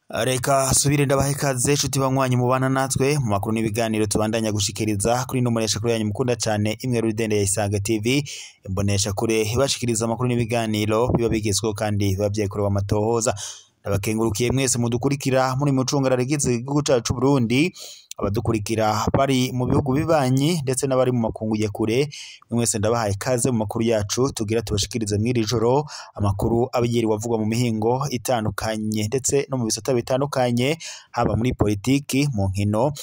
Reka subire ndabahe ikaze nshuti banywanyi mubana natwe mu makuru n'ibiganiro tubandanya gushikiriza kuri ino mbonesha kure yanyu mukunda cane imwe rudende ya Isange TV, imbonesha kure ibashikiriza amakuru n'ibiganiro biba bigezweho kandi biba vyakorewe amatohoza. Ndabakengurukiye mwese mudukurikira muri mucungara rigize igihugu cacu c'Uburundi, abadukurikira bari mu bihugu bibanyi ndetse n'abari mu makungu ya kure, mwese ndabahaye ikaze mu makuru yacu tugira tubashikirize mw'iri joro, amakuru aba yiriwe avugwa mu mihingo itandukanye ndetse no mu bisata bitandukanye, haba muri politiki, mu nkino,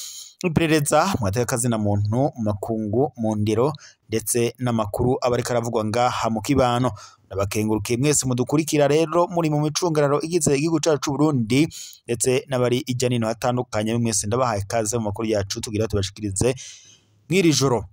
iperereza, mu gateka muntu, mu makungu, mu ndero ndetse n'amakuru aba ariko aravugwa ngaha mu kibano. Ndabakengurukiye mwese mudukurikira rero muri mu micungararo igize igihugu cacu c'Uburundi ndetse n'abari irya nino hatandukanye, mwese ndabahaye ikaze mu makuru yacu tugira tubashikirize mw'iri joro.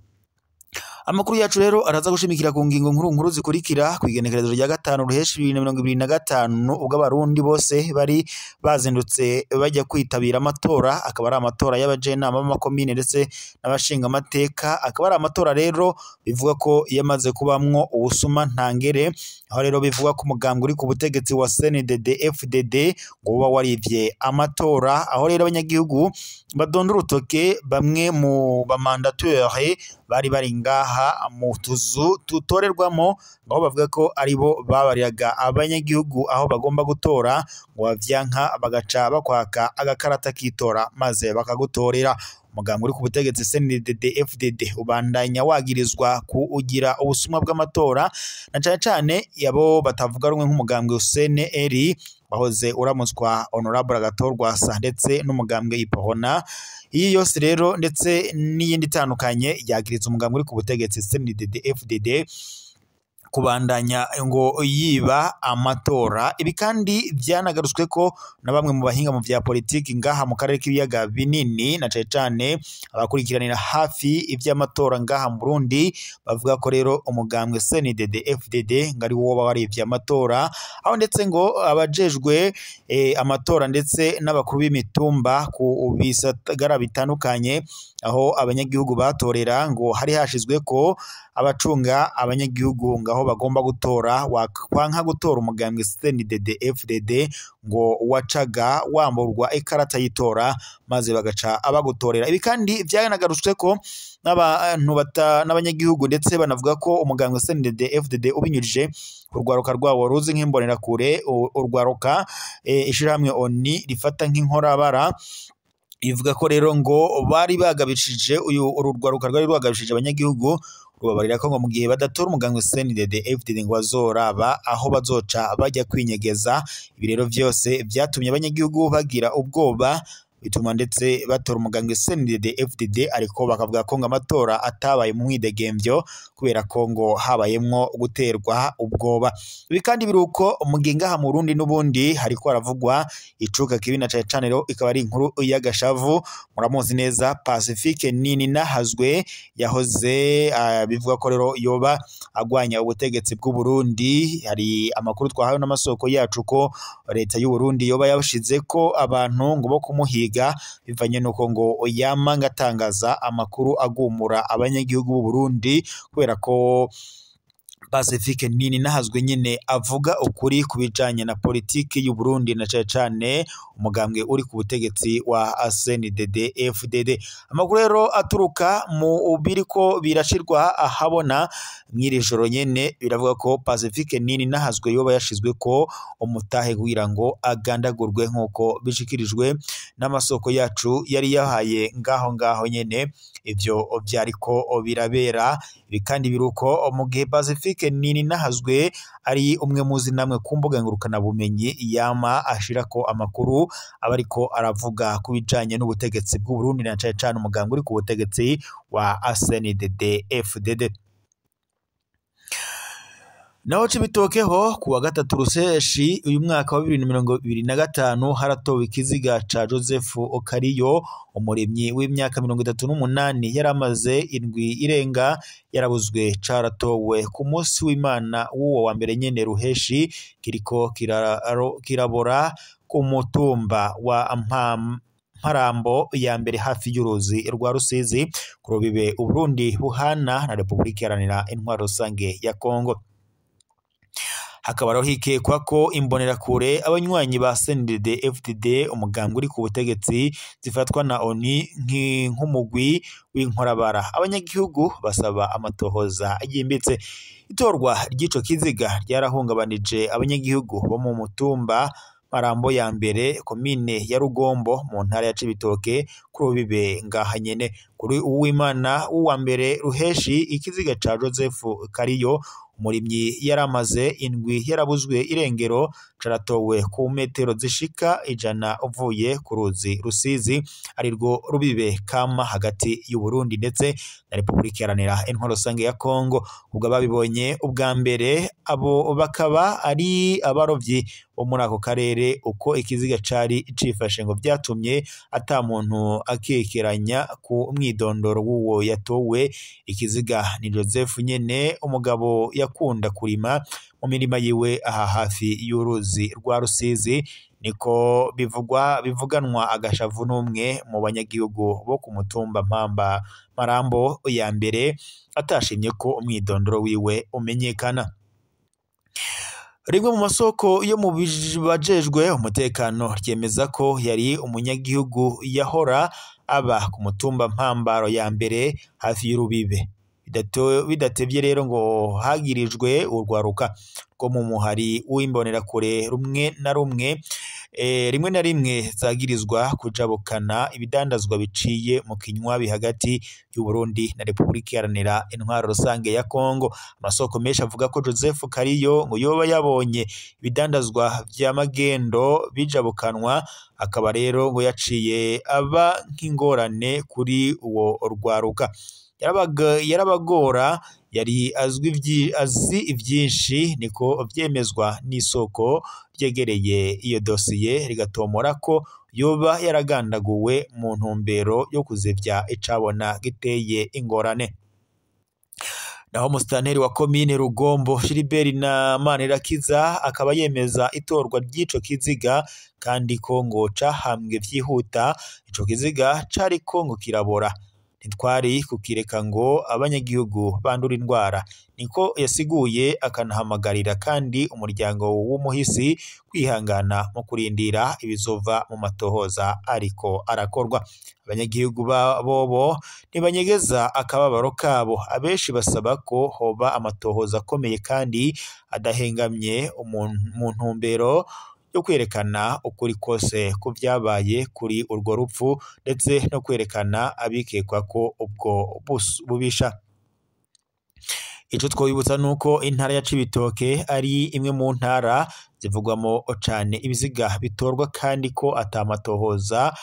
Amakuru yacu rero araza gushimikira ku ngingo nkuru nkuru zikurikira. Kw'igenekerezo rya 5 ruheshi 2025, ubwo abarundi bose bari bazindutse bajya kwitabira amatora, akaba ari amatora y'abajenama b'amakomine ndetse n'abashingamateka, akaba ari amatora rero bivuga ko yamaze kubamwo ubusuma ntangere, aho rero bivuga ko umugambwe uri ku butegetsi wa CNDD FDD ngo uba warivye amatora, aho rero abanyagihugu badonda urutoke bamwe mu bamandateur bari bari ngaha mu tuzu tutorerwamo, aho bavuga ko aribo babariraga abanyagihugu aho bagomba gutora, ngo bavyanka bagaca bakwaka agakarata k'itora maze bakagutorera. Umugambwe uri ku butegetsi CNDD FDD ubandanya wagirizwa kugira ubusuma bw'amatora, na cane cane abo batavuga rumwe nk'umugambwe CNL wahoze uramutswa Honorable Agathon Rwasa ndetse n'umugambwe Iporona. Iyi yose rero ndetse n'iyindi itandukanye yagiriza umugambwe uri ku butegetsi CNDD FDD kubandanya ngo yiba amatora. Ibi kandi vyanagarutswe ko na bamwe mu bahinga mu vya politiki ngaha mu karere k'ibiyaga binini, na cane cane abakurikiranira hafi ivy'amatora ngaha mu Burundi, bavuga ko rero umugambwe CNDD FDD ngo ari wo warivye amatora, aho ndetse ngo abajejwe amatora ndetse n'abakuru b'imitumba ku bisagara bitandukanye aho abanyagihugu batorera, ngo hari hashizwe ko abacunga abanyagihugu ngaho bagomba gutora, wakwanka gutora umugambwe CNDD FDD ngo wacaga wamburwa ikarata y'itora maze bagaca abagutorera. Ibi kandi vyanagarutswe ko n'abantu n'abanyagihugu ndetse banavuga ko umugambwe CNDD FDD ubinyujije urwaruka rwabo ruzi nk'imbonerakure, urwaruka ishirahamwe ONU rifata nk'inkorabara, ivuga ko rero ngo bari bagabishije uyu urwaruka rwari rwagabishije abanyagihugu rubabarira ko ngo mu gihe badatora umugambwe CNDD FDD ngo bazoraba aho bazoca bajya kwinyegeza. Ibi rero vyose vyatumye abanyagihugu bagira ubwoba, bituma ndetse batora umugambwe CNDD FDD, ariko bakavuga ko ngo amatora atabaye mu mwidegemvyo kubera ko ngo habayemwo guterwa ubwoba. Ibi kandi biruko mu gihe ngaha mu Burundi n'ubundi hariko haravugwa icuka kibi, na cane cane rero ikaba ari inkuru y'agashavu. Muramuzi neza Pacifique Nini Nahazwe yahoze bivuga ko rero yoba agwanya ubutegetsi bw'u Burundi. Hari amakuru twahawe n'amasoko yacu ko leta y'u Burundi yoba yashize ko abantu ngo bo kumuhiga bivanye nuko ngo yama ngatangaza amakuru agumura abanyagihugu b'u Burundi, kubera ko Pacifique Nini Nahazwe nyene avuga ukuri kubijanye na politiki y'u Burundi, na cane cane umugambwe uri ku butegetsi wa CNDD FDD. Amakuru rero aturuka mu biriko birashirwa ahabona mw'iri joro nyene biravuga ko Pacifique Nini Nahazwe yoba yashizwe ko umutahe kugira ngo agandagurwe, nkuko bishikirijwe n'amasoko yacu yari yahaye ngaho ngaho nyene ivyo vyariko birabera. Ibi kandi biruko mu gihe Pacifique Nini Nahazwe ari umwe muzi namwe ku mbuga ngurukana bumenyi yama ashirako amakuru aba ariko aravuga ku bijanye n'ubutegetsi bw'u Burundi, na cane cane umugambwe uri ku butegetsi wa CNDD FDD. Naho Cibitokeho kuwa 3 Ruseshi uyu mwaka wa 2025 haratowe ikiziga ca Joseph Okariyo, umurimyi w'imyaka 38 yaramaze indwi irenga yarabuzwe. Caratowe ku munsi w'Imana w'uwo wa mbere nyene Ruheshi, kiriko kirabora ku mutumba wa Mparambo ya mbere hafi y'uruzi rwa Rusizi ku rubibe Uburundi buhana na Repubulika Iharanira Intwaro Rusange ya Kongo. Hakaba rero hikekwa ko imbonerakure abanywanyi ba CNDD FDD umugambwe uri ku butegetsi zifatwa na ONU nk'umugwi w'inkorabara. Abanyagihugu basaba amatohoza yimbitse. Itorwa ry'ico kiziga ryarahungabanije abanyagihugu bo mu mutumba Marambo ya mbere komine ya Rugombo mu ntara ya Cibitoke kuri ubibe ngaha nyene. Kuri Uwimana w'uwa mbere Ruheshi ikiziga ca Joseph Kariyo umurimyi yaramaze indwi yarabuzwe irengero caratowe ku metero zishika 100 uvuye ku ruzi Rusizi arirwo rubibe kama hagati y'u Burundi ndetse na Repubulika Iharanira Intwaro Rusange ya Kongo. Ubwo babibonye ubwa mbere abo bakaba ari abarovyi bo muri ako karere. Uko ikiziga cari cifashe ngo vyatumye ata muntu akekeranya ku mwidondoro w'uwo yatowe. Ikiziga ni Joseph nyene umugabo yakunda kurima mu mirima yiwe aha hafi y'uruzi rwa Rusizi, niko bivugwa bivuganwa agashavu n'umwe mu banyagihugu bo ku mutumba Mpamba Marambo ya mbere atashimye ko umwidondoro wiwe umenyekana. Rimwe mu masoko yo mu bajejwe umutekano ryemeza ko yari umunyagihugu yahora aba ku mutumba Mpambaro ya mbere hafi y'urubibe. Bidatevye rero ngo hagirijwe urwaruka rwo mu muhari w'imbonerakure rumwe na rumwe rimwe na rimwe zagirizwa kujabukana ibidandazwa biciye mu kinywabi hagati y'u Burundi na Repubulika Iharanira Intwaro Rusange ya Kongo. Amasoko menshi avuga ko Joseph Kariyo ngo yoba yabonye ibidandazwa vya magendo bijabukanwa, akaba rero ngo yaciye aba nk'ingorane kuri uwo rwaruka. Yarabagora yari azi ivyinshi, niko vyemezwa n'isoko ryegereye iyo dosiye rigatomora ko yoba yaragandaguwe mu ntumbero yo kuzivya icabona giteye ingorane. Naho musitanteri wa komine Rugombo Gilbert na Manirakiza akaba yemeza itorwa ry'ico kiziga kandi ko ngo cahambwe vyihuta. Ico kiziga cariko ngo kirabora, ntitwari kukireka ngo abanyagihugu bandura indwara, niko yasiguye, akanahamagarira kandi umuryango w'umuhisi kwihangana mu kurindira ibizova mu matohoza ariko arakorwa. Abanyagihugu bobo ntibanyegeza akababaro kabo, abenshi basaba ko hoba amatohoza akomeye kandi adahengamye mu ntumbero yo kwerekana ukuri kose ku vyabaye kuri urwo rupfu ndetse no kwerekana abikekwa ko ubwo bubisha. Ico twobibutsa nuko intara ya Cibitoke ari imwe mu ntara zivugwamo cane ibiziga bitorwa kandi ko atamatohoza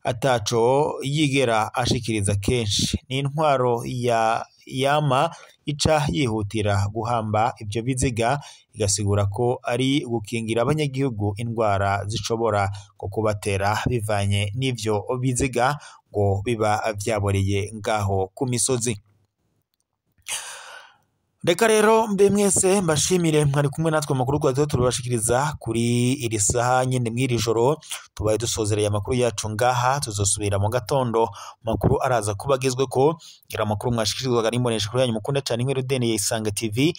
ataco yigera ashikiriza kenshi. Ni intwaro ya yama ica yihutira guhamba ivyo biziga, igasigura ko ari gukingira abanyagihugu indwara zishobora kubatera bivanye n'ivyo biziga ngo biba vyaboreye ngaho ku misozi. Reka rero mbe mwese mbashimire mwari kumwe natwe amakuru twari turabashikiriza kuri iri saha nyene mw'iri joro. Tubaye dusozereye amakuru yacu ngaha, tuzosubira mu gatondo makuru araza kuba agezweko. Ngira amakuru mwashikirizwaga n'imbonesha kure yanyu mukunda cane Inkuru Deni ya Isange TV,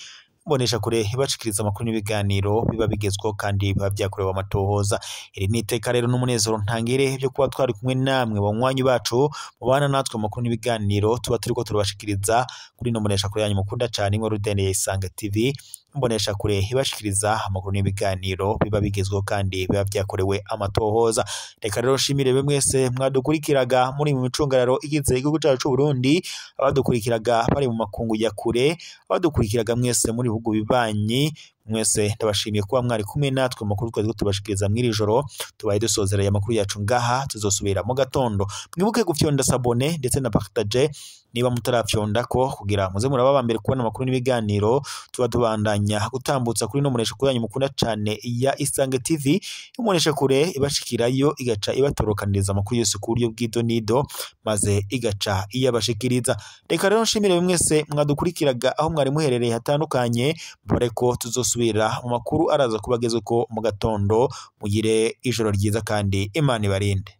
imbonesha kure ibashikiriza amakuru n'ibiganiro biba bigezweho kandi biba vyakorewe amatohoza. Iri ni iteka rero n'umunezero ntangire byo kuba twari kumwe namwe banywanyi bacu mubana natwe amakuru n'ibiganiro tuba turiko turabashikiriza kuri ino mbonesha kure yanyu mukunda cane Inkuru Deni ya Isange TV, imbonesha kure ibashikiriza amakuru n'ibiganiro biba bigezweho kandi biba vyakorewe amatohoza. Reka rero nshimire bemwe mwese mwadukurikiraga muri mu micungararo igize igihugu cacu c'u Burundi, abadukurikiraga bari mu makungu ya kure, abadukurikiraga mwese muri bihugu bibanyi, mwese ndabashimiye kuba mwari kumwe natwe amakuru twari tubashikiriza mw'iri joro. Tubaye dusozereye amakuru yacu ngaha, tuzosubira mu gatondo. Mwibuke gufyonda sabone ndetse na partage niba mutarafyonda ko, kugira muze muraba aba mbere kubona amakuru n'ibiganiro tuba tubandanya gutambutsa kuri no munesha kure yanyu mukunda cane ya Isange TV. Umunesha kure ibashikirayo igaca ibatorokaniriza amakuru yose ku buryo bw'idonido, maze igaca iyabashikiriza. Reka rero nshimire mwese mwadukurikiraga aho mwari muherereye hatandukanye, bareko tuzosubira mu makuru araza kubagezeko mu gatondo. Mugire ijoro ryiza kandi Imana ibarinde.